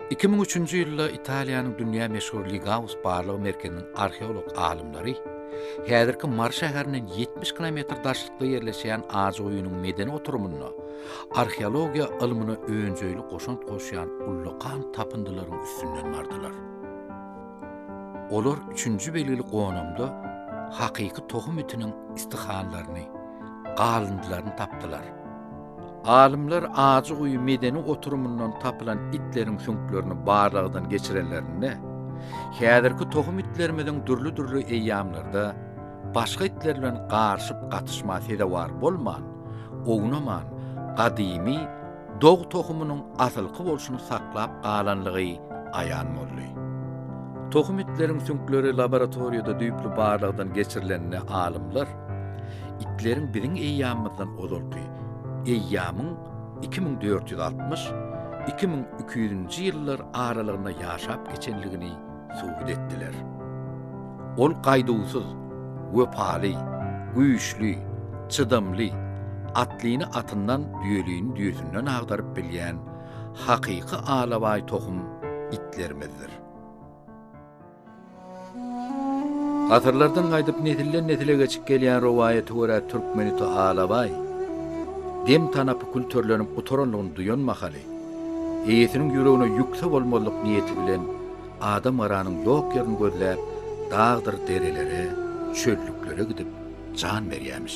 2003-nji ýylda Italiýanyň dünýä meşhur Ligaus barlag merkeziniň arheolog alymlary häzirki Mary şäherinden 70 kilometr daşlykda ýerleşýän Ajyguýynyň medeni oturymynda arheologiýa ylmyna önjeýli goşant goşýan ullakan tapyndylaryň üstünden bardylar. Olar üçünji belgili gonamda hakyky tohum itiniň istihanlaryny, galyndylaryny tapdylar. Alymlar Ajyguýy medeni oturymyndan tapylan itleriň süňklerini barlagdan geçirenlerinde, häzirki tohum itlerimiziň dürli-dürli eýýamlarda başga itler bilen garyşyp-gatyşma sezewar bolman, ownaman, gadymy dog tohumynyň asylky bolşuny saklap galanlygy aýan boldy. Tohum itleriň süňkleri laboratoriýada düýpli barlagdan geçirilende alymlar, Itleriň biziň eýýamymyzdan ozalky eýýamyň 2460, 2200-nji ýyllar aralygynda ýaşap geçenligini subut etdiler. Ol gaýduwsyz, wepaly, güýçli, çydamly, atlyny atyndan, düýelini düýesinden agdaryp bilýän hakyky alabaý tohum itlerimizdir. Asyrlardan gaýdyp nesilden-nesile geçip gelýän rowaýata görä türkmen iti Alabaý dem tanapy külterlenip gutaranlygyny duýan mahaly, eýesiniň ýüregine ýükse bolmazlyk niýeti bilen adam-garanyň ýok ýerini gözläp dagdyr derelere, çöllüklere gidip jan berýämiş.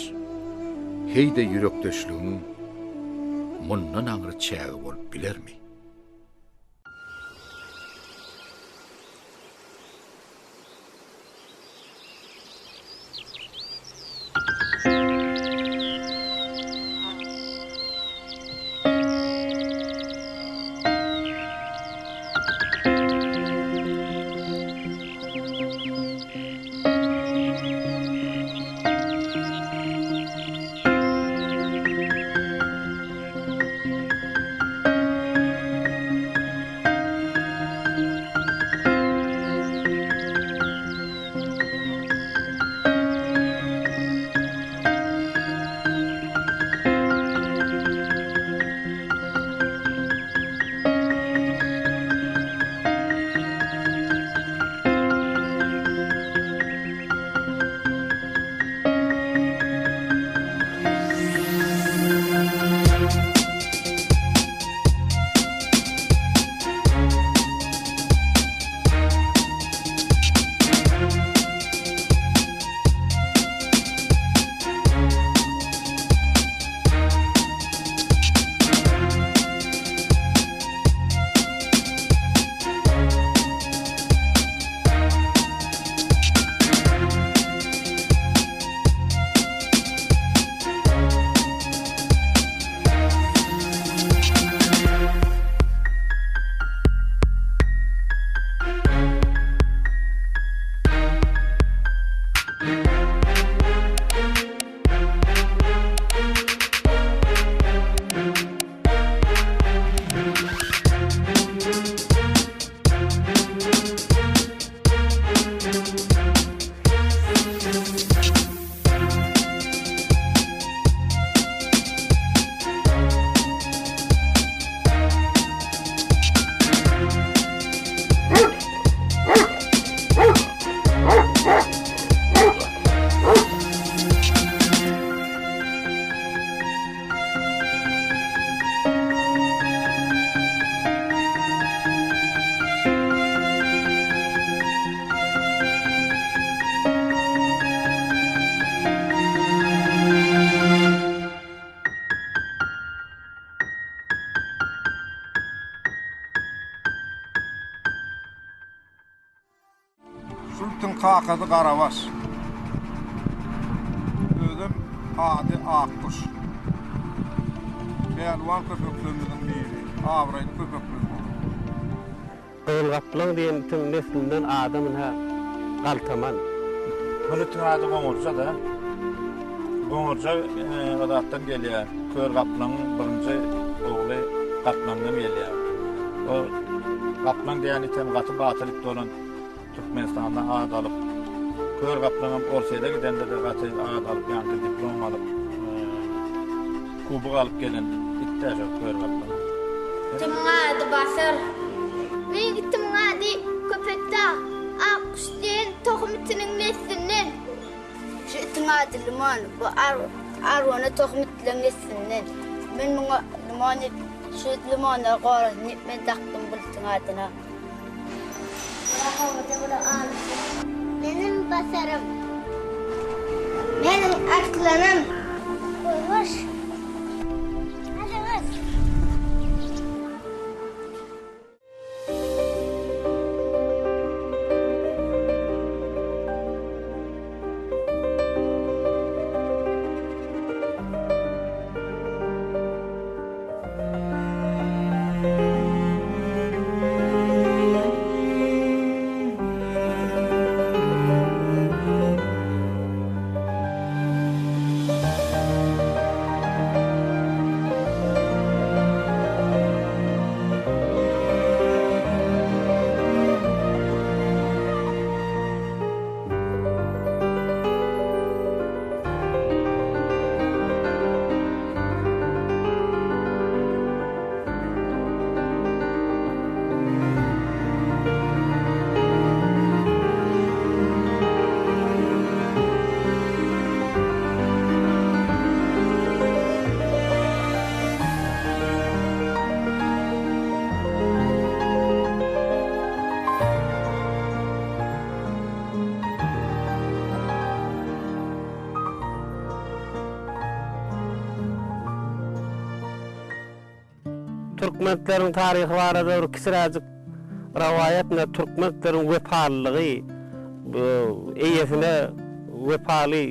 Heý-de ýürekdeşligiň mundan aňry çägi bolup bilermi? Şultuň kakasy Garabaş. Özem ady Akguş. Pälwan köpeklerimiziň biri, abraýly köpeklerimiziň. Gyzyl gaplaň diýen itiň neslinden adam ynha galtaman. Bul itiň ady Goňurja-da. Goňurja o zatdan gelýär. Kör gaplaňyň birinji ogly gaplaňdan gelýär. O gaplaň diýen item gaty batyr it bolan Türkmenistanda at alyp, Kör gaplaňam Orsýede gidende-de gaty at alyp, ýaňky diplom alyp, kubok alyp gelen it-dä şo Kör gaplaň. Itimiň ady Batyr. Meň itimiň ady Köpetdag. Akguş diýen tohum itiniň neslinden. Şu itiň ady Limon. Bu arwana tohum itleň neslinden. Men muňa Limon diýip, şu limonlary gorasyn diýip men dakdym bu itiň adyna. Meniň basarym. Meniň arslanym. Gurguş. Alygyz. Türkmenleriň taryhy barada bir kiçiräjik rowaýat ine türkmenleriň wepalylygy eýesine wepaly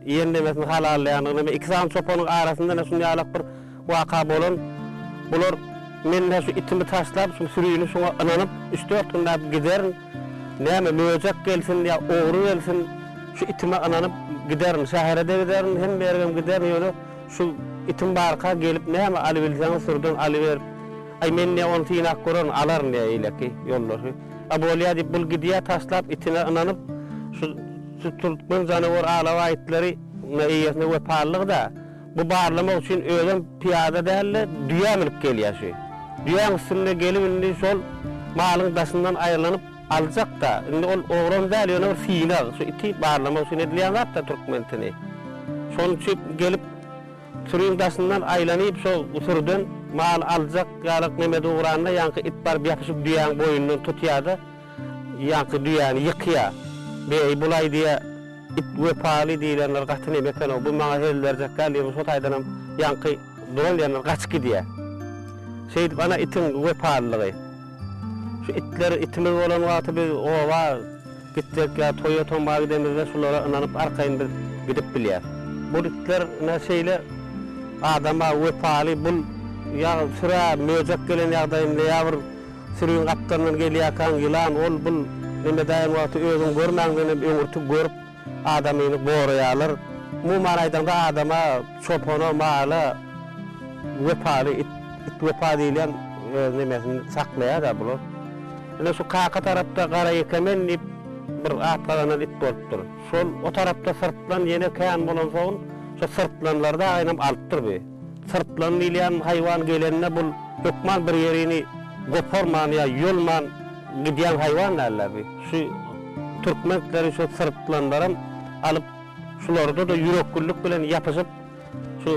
iýen nemesini halallaýandygyny neme iki sany çopanyň arasynda ine şuny ýalak bir waka bolan bular men ine şu itimi taşlap şu sürini şuňa ynanyp üç-dört günläp giderin Näme, möjek gelsin ýa ogry gelsin, şu itime ynanyp giderin, şähere-de giderin, hemme ýerigem giderin, ýöne şu itim barka gelip näme alybilseňiz sürüden alyberip, aý men diýýär ony synap görerin, alaryn diýýär eýleki ýoldaşy. A bolýa diýip bul gidýär taşlap itine ynanyp, şu şu türkmen janawar alabaý itleri eýesine wepalylygy-da. Bu barlamak üçin özem pyýada däl-de, düýä münüp gelýär şu. Düýäň üstünde gelip indi şol malyň daşyndan aýlanyp aljak-da. Indi ol ogram däl, ýöne bir synag, şu iti barlamak üçin edilýän zat-da türkmen itini. Şonuň üçin gelip süriň daşyndan aýlanyp şo sürüden mal aljak ýalak nemede ugranda ýaňky it baryp ýapyşyp düýäň boýundan tutýar-da, Ýaňky düýäni ýykýa. Beý, bulaý diýä, it wepaly diýlenler gaty neme eken-ow, bu maňa hezil berjek däl diýip, şo taýdanam ýaňky duran ýerinden gaçyp gidýä. Şeýdip, ana, itiň wepalylygy. Şu itler, itimiz bolan wagty biz oba gitsek ýa toýa-tomga gidemizde şulara ynanyp arkaýyn biz gidip bilýäs. Bu itler ine şeýle adama wepaly, bul ýa sürä möjek gelen ýagdaýynda ýa bir Süriň gapdalyndan gelýärkäň ýylan ol bul nemedäýen wagty özüň görmäňdenem öňürti görüp adamyny goraýarlar. Umuman aýdaňda adama, çopana, mala wepaly it, it wepa diýilýän öz nemesini saklaýar-da bular. Ine şu kaka tarapda Gara ýekemen diýip bir at gazanan it bolupdyr. Şol o tarapda syrtlan ýene kän bolansoň şo syrtlanlary dagynam alypdyr bi. Syrtlan diýilýän haýwan gelende bul hökman bir ýerini goparman ýa ýolman gidýän haýwan däldir bi. Şu türkmen itleri şu syrtlanlaram alyp şularda-da ýürekgüllik bilen ýapyşyp şu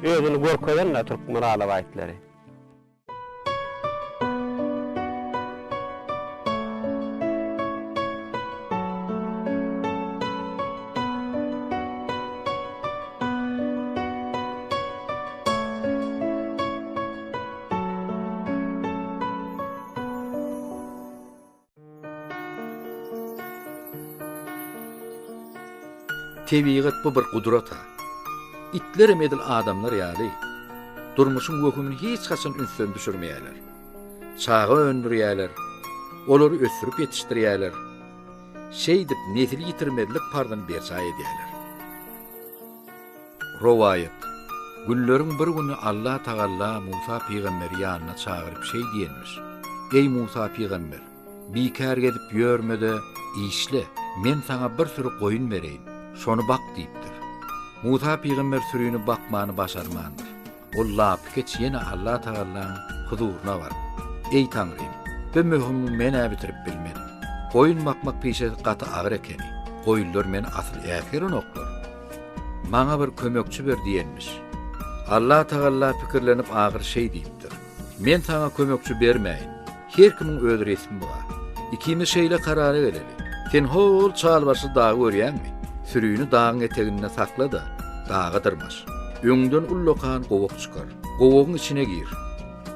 özüni görkezendir türkmen alabaý itleri. Tebigat bu bir gudrat-a. Itlerem edil adamlar ýaly, durmuşyň wehimini hiç haçan ünsden düşürmeýärler. Çaga öndürýärler, olary ösdürip ýetişdirýärler. Şeýdip, nesil ýitirmezlik parzyny berjaý edýärler. Rowaýat, Günleriň bir güni Allah Tagalla Musa pygamberi ýanyna çagyryp şeý diýenmiş, Eý Musa pygamber! Bikär gezip ýörme-de, işle, men saňa bir süri goýun bereýin, şony bak diýipdir. Musa pygamber sürini bakmany başarmandyr. Ol lapykeç ýene Allah Tagallaň huzuryna baryp. Eý Taňrym, bu möhümiňi men-ä bitirip bilmedim. Goýun bakmak pişesi gaty agyr ekeni. Goýunlar meni asyl äsgerenoklar. Maňa bir kömekçi ber diýenmiş. Allatagalla pikirlenip ahyr şeý diýipdir. Men saňa kömekçi bermäýin. Her kimiň öz resmi bar. Ikimiz şeýle karara geleli. Sen ho-ol çalbaşly dagy görýäňmi? Sürini dagyň eteginde sakla-da, daga dyrmaş. Öňüňden ullakan gowak çykar. Gowagyň içine gir.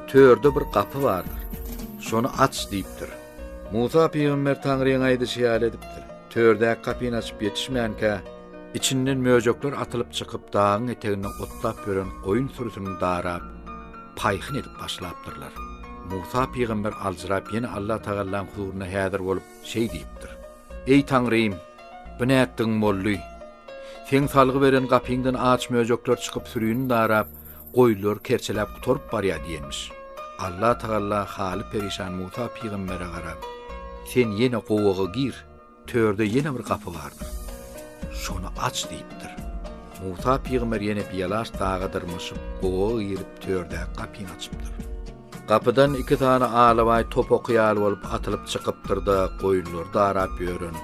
Törde bir gapy bardyr. Şony aç diýipdir. Musa pygamber Taňryň aýdyşy ýaly edipdir. Tördäki gapyny açyp ýetişmänkä, içinden möjekler atylyp çykyp, dagyň eteginde otlap ýören goýun sürüsini darap, paýhyn edip başlapdyrlar. Musa pygamber aljyrap ýene Allatagallaň huzurynda häzir bolup, şeý diýipdir, Eý, Taňrym! Bu nätdigiň boldy? Seň salgy beren gapyňdan aç möjekler çykyp sürini darap, goýunlary kerçeläp gutaryp barýar diýenmiş. Allatagalla haly perişan Musa pygambere garap, Sen ýene gowaga gir, Törde ýene bir gapy bardyr. Şony aç diýipdir. Musa pygamber ýene bialaç daga dyrmaşyp, gowaga girip, tördäki gapyny açypdyr. Gapydan iki sany alabaý top oky ýaly bolup atylyp çykypdyr-da, goýunlary darap ýören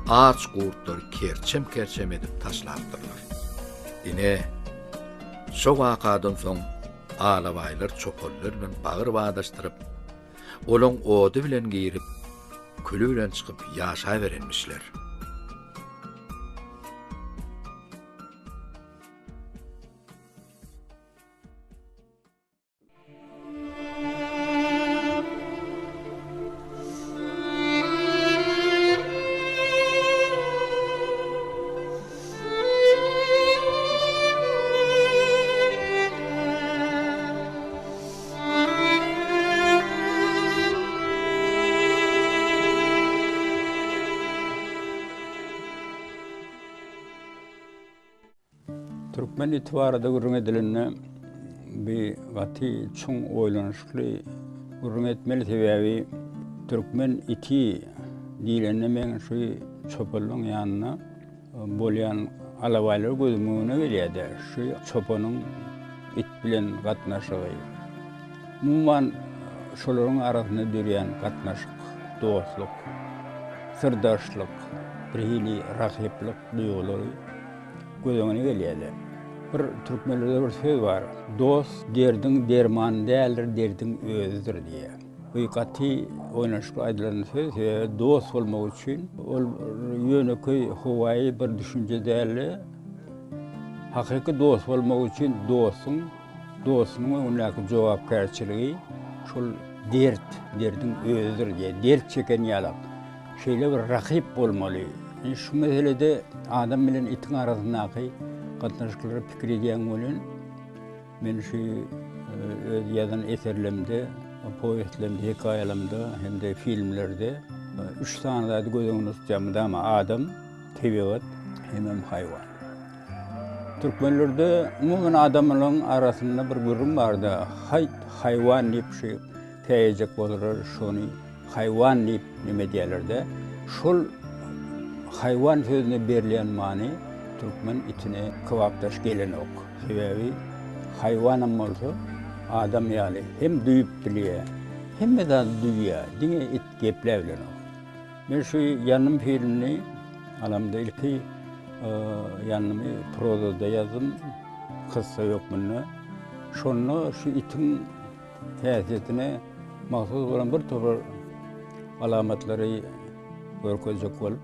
aç gurtlary kerçem-kerçem edip taşlapdyrlar. Ine, şo wakadan soň alabaýlar çopanlar bilen bagyr badaşdyryp, Olaň ody bilen girip, küli bilen çykyp ýaşaberenmişler. Türkmen iti barada gürrüň edilende bi gaty çuň oýlanyşykly gürrüň etmeli sebäbi türkmen iti diýlende meň şu çopanlaryň ýanynda Bolýan alabaýlar gözümiň öňüne gelýär-de, şu çopanyň it bilen gatnaşygy. Umuman, şolaryň arasynda dörýän gatnaşyk, dostluk, syrdaşlyk, birhili rahyplyk duýgulary göz öňüne gelýär-de. Bir türkmenlerde bir söz bar, Dost derdiň dermany däldir, derdiň özüdir diýýär. Bu gaty oýnaşykly aýdylan söz, sebäbi dost bolmak üçin ol ýönekeý howaýy bir düşünje däldi. Hakyky dost bolmak üçin dostuň dostunyň öňündäki jogapkärçiligi şol dert, derdiň özüdir diýýär. Dert çeken ýalak. Şeýle bir rakyp bolmaly. Şu meselede adam bilen itiň arasyndaky gatnaşyklary pikir edýän welin, Men şu öz ýazan eserlerimde, powestlerimde, hekaýalarymda hem-de filmlerde üç sany zady göz öňünde tutýan mydama adam, tebigat hemem haýwan. Türkmenlerde umuman adamlaryň arasynda bir gürrüň bardy, haýt haýwan diýip şu käýejek bolsalar şony Haýwan diýip neme edýärler-de, şol haýwan sözüne berilýän many türkmen itine kybapdaş gelenok. Sebäbi haýwanam bolsa adam ýaly hem duýup bilýär, hemme zady duýýar, diňe it gepläbilenok. Men şu Ýandym filmini alamda ilki Ýandymy prozada ýazdym, kyssa hökmünde. Şonda şu itiň häsiýetine mahsus bolan bir topar alamatlary görkezjek bolup,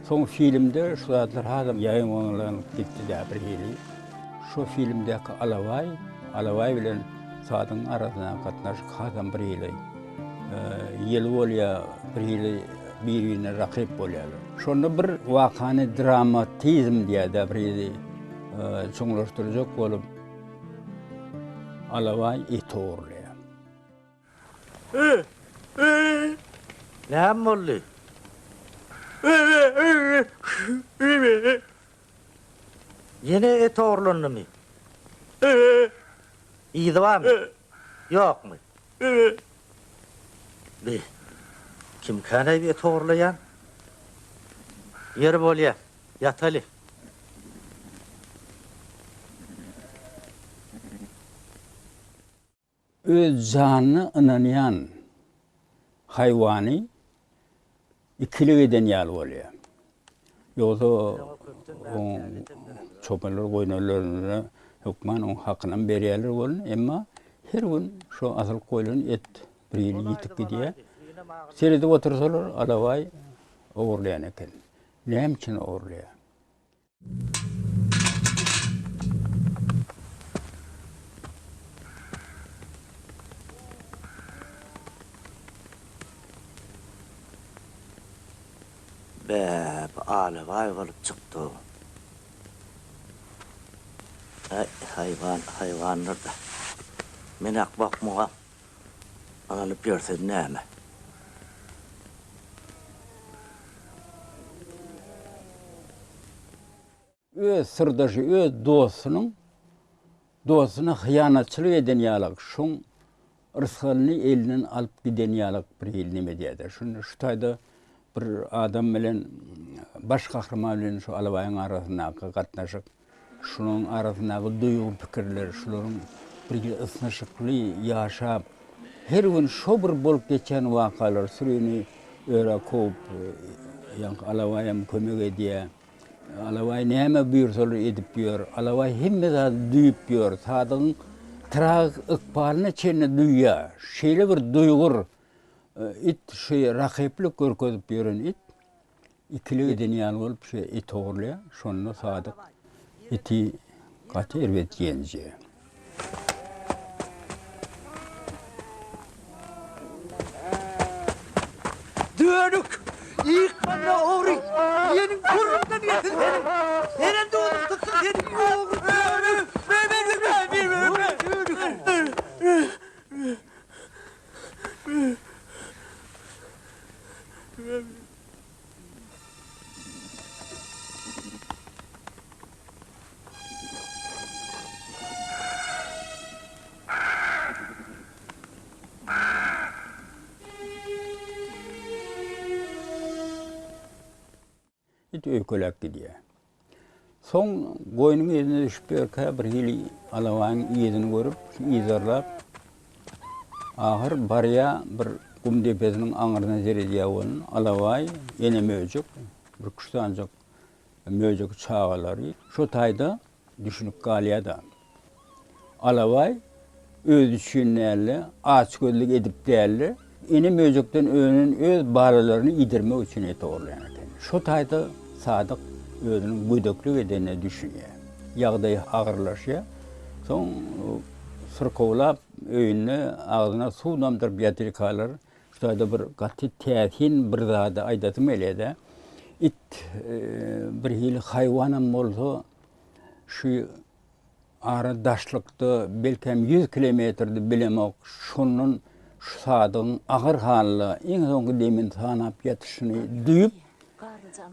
soň filmde şu zatlar hasam ýaýbaňlanyp gitdi-dä bir hili. Şo filmdäki Alabaý, Alabaý bilen Sadygyň arasyndaky gatnaşyk hasam bir hili ýyly bolýar, bir hili bir-birine rakyp bolýarlar. Şonda bir wakany dramatizm diýýär-dä bir hili çuňlaşdyrjak bolup, Alabaý it ogurlaýar. Näme boldy? Ýene et ogurlandymy? Yzy barmy? Ýokmy? Bi, kimkäneý et ogurlaýan? Ýeri bolýa, ýataly. Öz janyna ynanýan. haýwany ikilik eden ýaly bolýar. Ýogsa oň çopanlar goýnalarynda hökman oň hakynam berýärler welin, emma her gün şo asylyp goýlan et bir hili ýitip gidýär. Seredip otursalar alabaý ogurlaýan eken. Näme üçin ogurlaýar? Bä, bu alabaý bolup çykdy-ow. Äý, haýwan, haýwandyr-da. Men akmak muňa ynanyp ýörsem näme? Öz syrdaşy, öz dostunyň dostuna hyýanatçylyk eden ýalak, şoň rysgalyny elinden alyp giden ýalak bir hili neme edýär-de. Şunda şu taýda bir adam bilen baş gahryman bilen şu Alabaýyň arasyndaky gatnaşyk Şularyň arasyndaky duýgy-pikirler, şularyň birhili ysnyşykly ýaşap, her gün şo bir bolup geçýän wakalar, sürini örä kowup, ýaňky Alabaýam kömek edýär. Alabaý näme buýursalar edip ýör. Alabaý hemme zady duýup ýör. Sadygyň tragik ykbalyna çenli duýýar. Şeýle bir duýgur it, şu rakyplyk görkezip ýören it. Ikilik eden ýaly bolup şu it ogurlaýar. Şonda Sadyk iti gaty erbet ýenjýär. Dönük! Ýykmanda ogry! Diýeniň burnundan gelsin seniň! Senem duzuň tutsun seniň ogry dönük! It öýkeläp gidýär. Soň goýnuň yzyna düşüp ýörkä bir hili alabaýyň yzyny görüp, yzarlap, ahyr barýar bir gum depesiniň aňyrsyna seredýär welin, alabaý, ene möjek, bir üç sanjak möjek çagalary şo taýda Düşünip galýa-da. Alabaý özi üçin däl-de, açgözlük edip däl-de, ene möjekden önen öz balalaryny iýdirmek üçin et ogurlaýan eken. Şo taýda Sadyk özüniň gödeklik edenine düşünýär. Ýagdaýy agyrlaşýar. Soň syrkawlap öýünde agzyna suw damdyryp ýatyrkalar, şu taýda bir gaty täsin bir zady aýdasym gelýär-de. It bir hili haýwanam bolsa, Şu ara daşlykda, belkäm 100 kilometrdi bilemok, şondan şu Sadygyň agyr halda iň soňky demini sanap ýatyşyny duýup,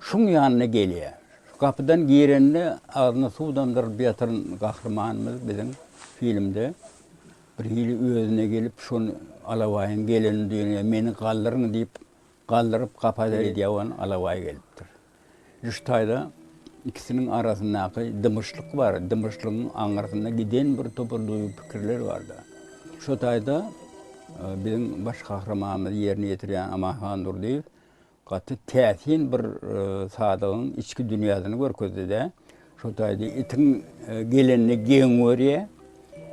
şuň ýanyna gelýär. Şu gapydan girende agzyna suw damdyryp ýatan gahrymanymyz biziň filmde bir hili özüne gelip, şony Alabaýyň gelenini duýan, meni galdyryň diýip, galdyryp gapa seredýär, ony Alabaý gelipdir. Şu taýda ikisiniň arasyndaky dymyşlyk bar. Dymyşlygyň aňyrsynda giden bir topar duýgy pikirler bar-da. Şu taýda e, biziň baş gahrymanymyzy ýerine ýetirýän Amanhan Durdyýew gaty täsin bir e, Sadygyň içki dünýäsini görkezdi-de. Şu taýda itiň e, gelenini geň görýär.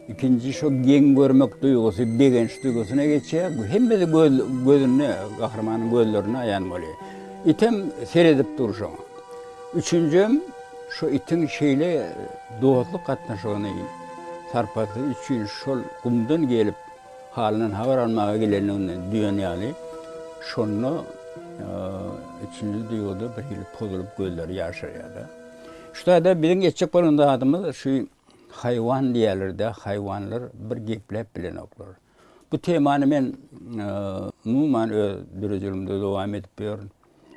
Ikinji şo geň görmek duýgusy begenç duýgusyna geçýär. Bu hemmesi göz, gözünde, gahrymanyň gözlerinde aýan bolýar. Item seredip dur şoňa. Üçünjem şo itiň şeýle dostluk gatnaşygyny sarpasy üçin şol gumdan gelip halyndan habar almaga gelendigini duýan ýaly, şonda üçünji duýguda bir hili pozulyp gözleri ýaşarýar-da. Şu taýda biziň etjek bolan zadymyz şu Haýwan diýýärler-dä, haýwanlar bir gepläp bilenoklar. Bu temany men umuman öz döredijiligimde dowam edip ýörün.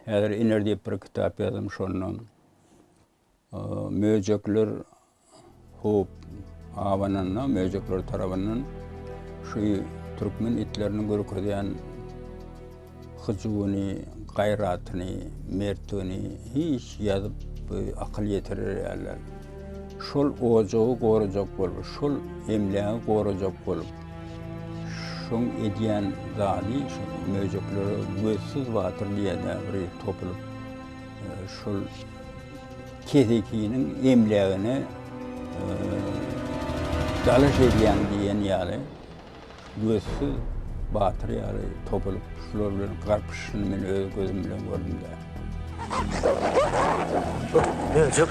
Häzir Iner diýip bir kitap ýazdym, şonda möjekler howp abananda, möjekler tarapyndan şu türkmen itleriniň görkezýän Hyjuwyny, gaýratyny, mertligini hiç ýazyp akyl ýetirer ýaly däl. Şol ojagy gorajak bolup, şol emlägi gorajak bolup, Şoň edýän zady şu möjeklere gözsüz batyr diýýär bir topulyp şol kesekiniň emlägine dalaş edýäň diýen ýaly gözsüz batyr ýaly topulyp şular bilen garpyşyşyny men öz gözüm bilen gördüm-de. Möjek.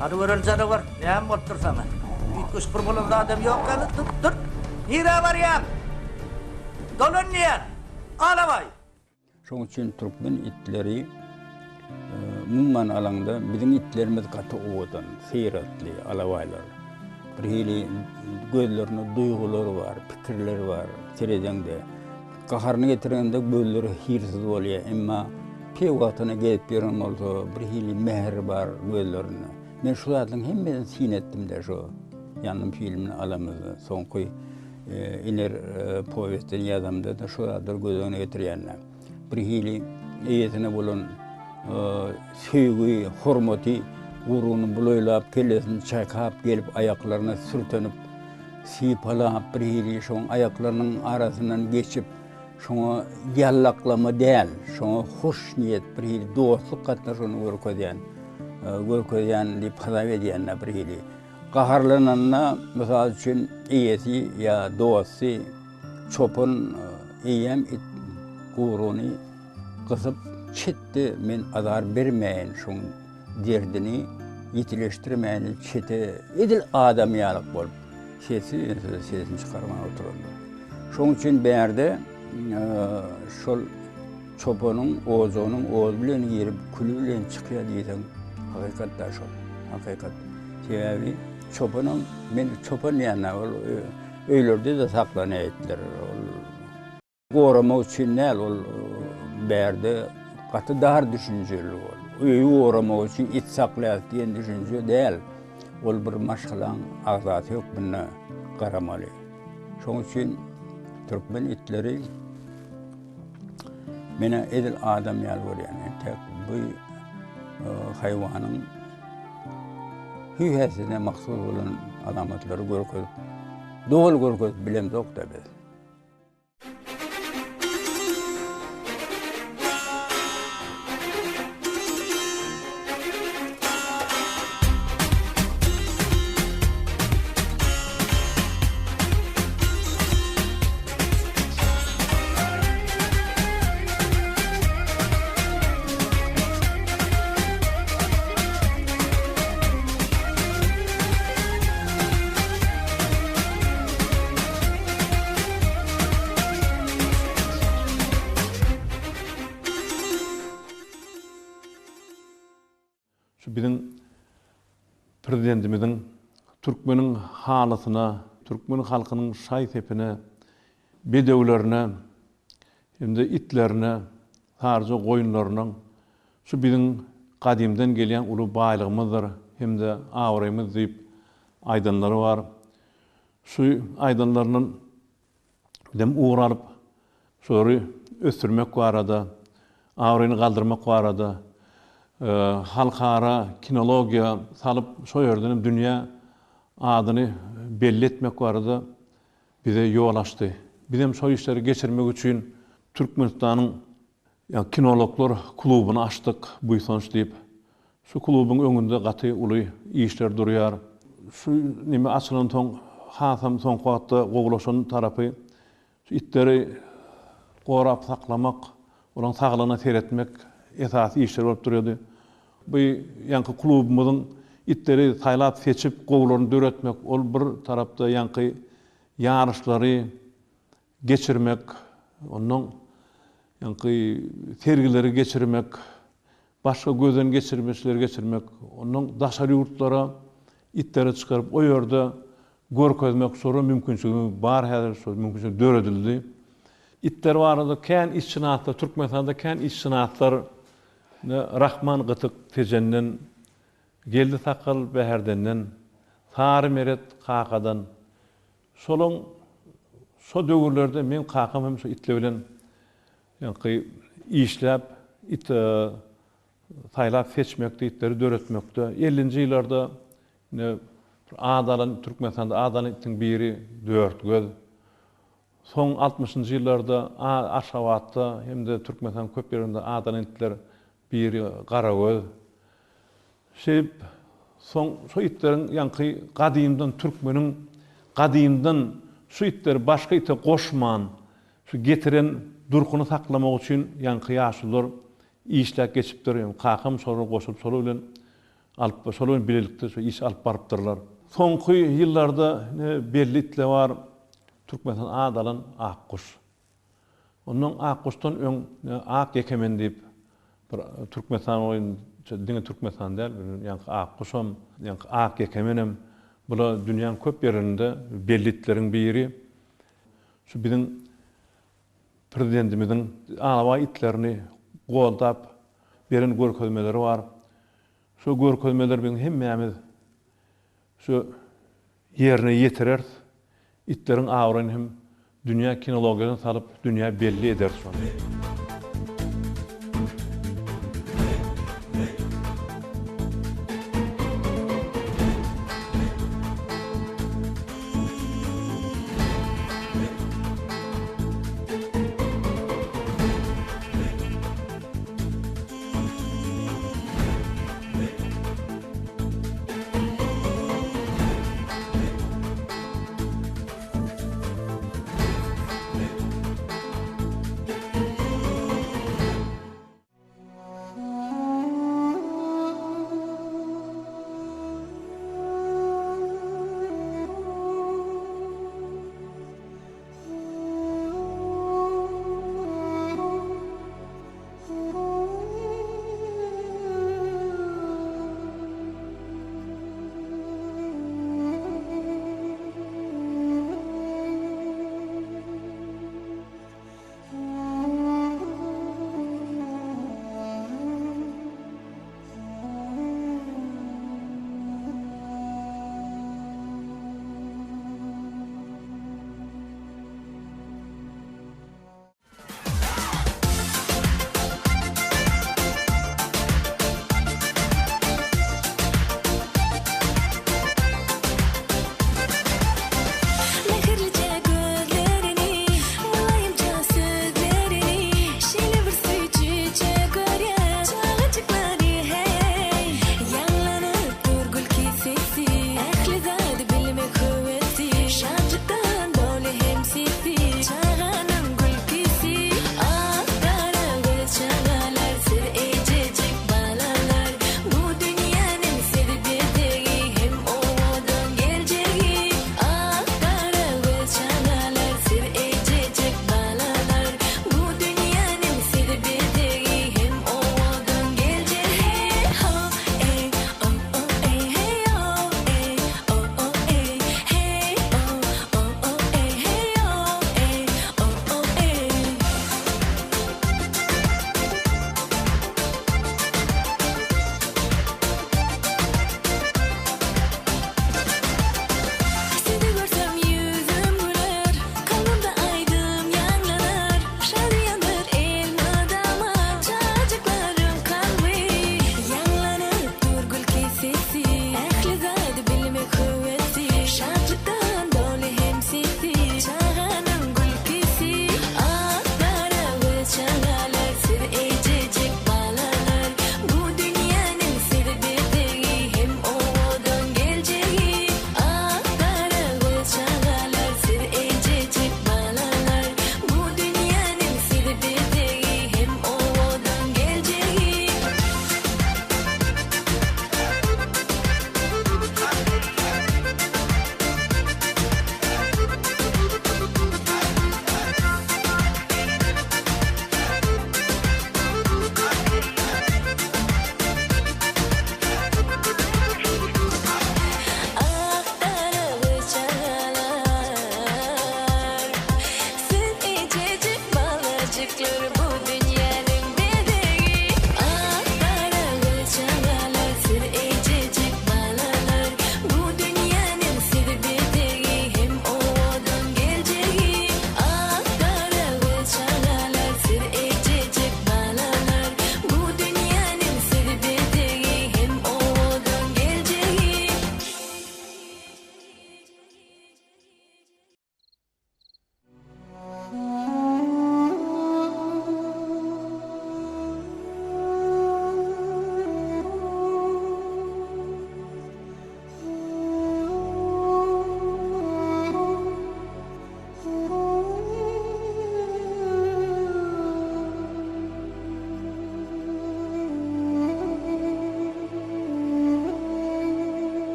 Hany göreli janawar, näme bolupdyr saňa? Üýtgeşik bir bolan zadam ýok ýaly, dur, dur! Nirä barýaň? Dolan diýýän! Alabaý! Şonuň üçin türkmen itleri umuman alaňda biziň itlerimiz gaty owadan, syratly alabaýlar. Bir hili gözlerinde duýgular bar, pikirler bar seredeňde. Gaharyny getirende gözleri hyýrsyz bolýar, emma peýwagtyna gezip ýören bolsa bir hili mähir bar gözlerinde. Men şu zatlaryň hemmesini syn etdim-de şu Ýangyn filmini alamyzda soňky Iner powestini ýazamda-da şu zatlary göz öňüne getirýän-de. Bir hili eýesine bolan söýgi, hormaty guruny bulaýlap, kellesini çaýkap gelip aýaklaryna sürtenip, sypalap bir hili şoň aýaklarynyň arasyndan geçip, şoňa ýallaklama däl, şoňa hoş niýet bir hili dostluk gatnaşygyny görkezýän, görkezýän diýip hasap edýän-de bir hili. Gaharlananda, mysal üçin, eýesi ýa dosty çopan eýýäm it guruny gysyp çetde men azar bermäýin şoň derdini ýitileşdirmäýin diýip çete edil adam ýalyk bolup sessiz-üýnsüz sesini çykarman oturandyr. Şoň üçin bärde şol Çopanyň ojagynyň ody bilen girip, küli bilen çykýar diýseň, hakykat-da şol. Hakykat. Sebäbi çopanam, men çopan diýende ol öýlerde-de saklanýar itler. Ol goramak üçin däl, ol bärde gaty dar düşünjeli ol. Öýi goramak üçin it saklaýas diýen düşünje däl. Ol bir maşgalaň agzasy hökmünde garamaly. Şonuň üçin türkmen itleri Menä edil adam ýaly görýän. Entek bu e, haýwanyň hüý-häsiýetine mahsus bolan alamatlary görkezip, doly görkezip bilemzok-da biz. Şu biziň Prezidentimiziň türkmeniň halysyna, türkmen halkynyň şaý-sepine, bedewlerine hem-de itlerine, saryja goýunlarynyň şu biziň gadymdan gelýän uly baýlygymyzdyr hem-de abraýymyz diýip aýdanlary bar. Şu aýdanlaryndan Bizem ugur alyp, şolary ösdürmek barada, abraýyny galdyrmak barada, halkara kinologiýa salyp, şo ýerden hem dünýä adyny belli etmek barada bize ýol açdy. Bizem şo işleri geçirmek üçin Türkmenistanyň kinologlar klubuny açdyk, Buýsanç diýip. Şu klubuň öňünde gaty uly işler durýar. Şu neme açylansoň hasam soňky wagtda gowulaşan tarapy şu itleri gorap saklamak, olaryň saglygyna seretmek esasy işler bolup durýardy. Bu ýaňky klubumyzyň itleri saýlap seçip gowularyny döretmek ol bir tarapda ýaňky ýaryşlary geçirmek, ondan ýaňky sergileri geçirmek, başga gözden geçirmeçleri geçirmek, ondan daşary ýurtlara itleri çykaryp o ýerde görkezmek şolara mümkinçiligimiz bar häzir şol mümkinçilik döredildi. Itler barada kän itşynaslar Türkmenistanda kän itşynaslar Rahman Gytyk Tejenden, Geldi Sakgal Bäherdenden, Sary Meret Kakadan şolaň. Şo döwürlerde meň kakam hem şo itler bilen ýaňky işläp, it saýlap seçmekde, itleri döretmekde. Ellinji ýyllarda ine bir ad alan, Türkmenistanda ad alan itiň biri Dörtgöz. Soň altmyşynjy ýyllarda Aşgabatda hem-de Türkmenistanyň köp ýerinde ad alan itler biri Garagöz. Şeýdip, soň şo itleriň ýaňky gadymdan türkmeniň gadymdan şu itleri başga ite goşman, şu getiren durkuny saklamak üçin ýaňky ýaşulular işläp geçipdir. Ýöne kakam şolara goşulyp şolar bilen alyp şolar bilen bilelikde şu işi alyp barypdyrlar. Soňky ýyllarda ine belli itler bar. Türkmenistan ad alan Akguş. Ondan Akguşdan öň Ak ýekemen diýip bir Türkmenistan boýunça diňe Türkmenistan däl, ýaňky Akguşam, ýaňky Ak ýekemenem bula dünýäň köp ýerinde belli itleriň biri. Şu biziň Prezidentimiziň alabaý itlerini goldap beren görkezmeleri bar. Şo görkezmeleri biziň hemmämiz şu ýerine ýetireris. Itleriň abraýyny hem dünýä kinologiýasyna salyp, dünýä belli ederis şony.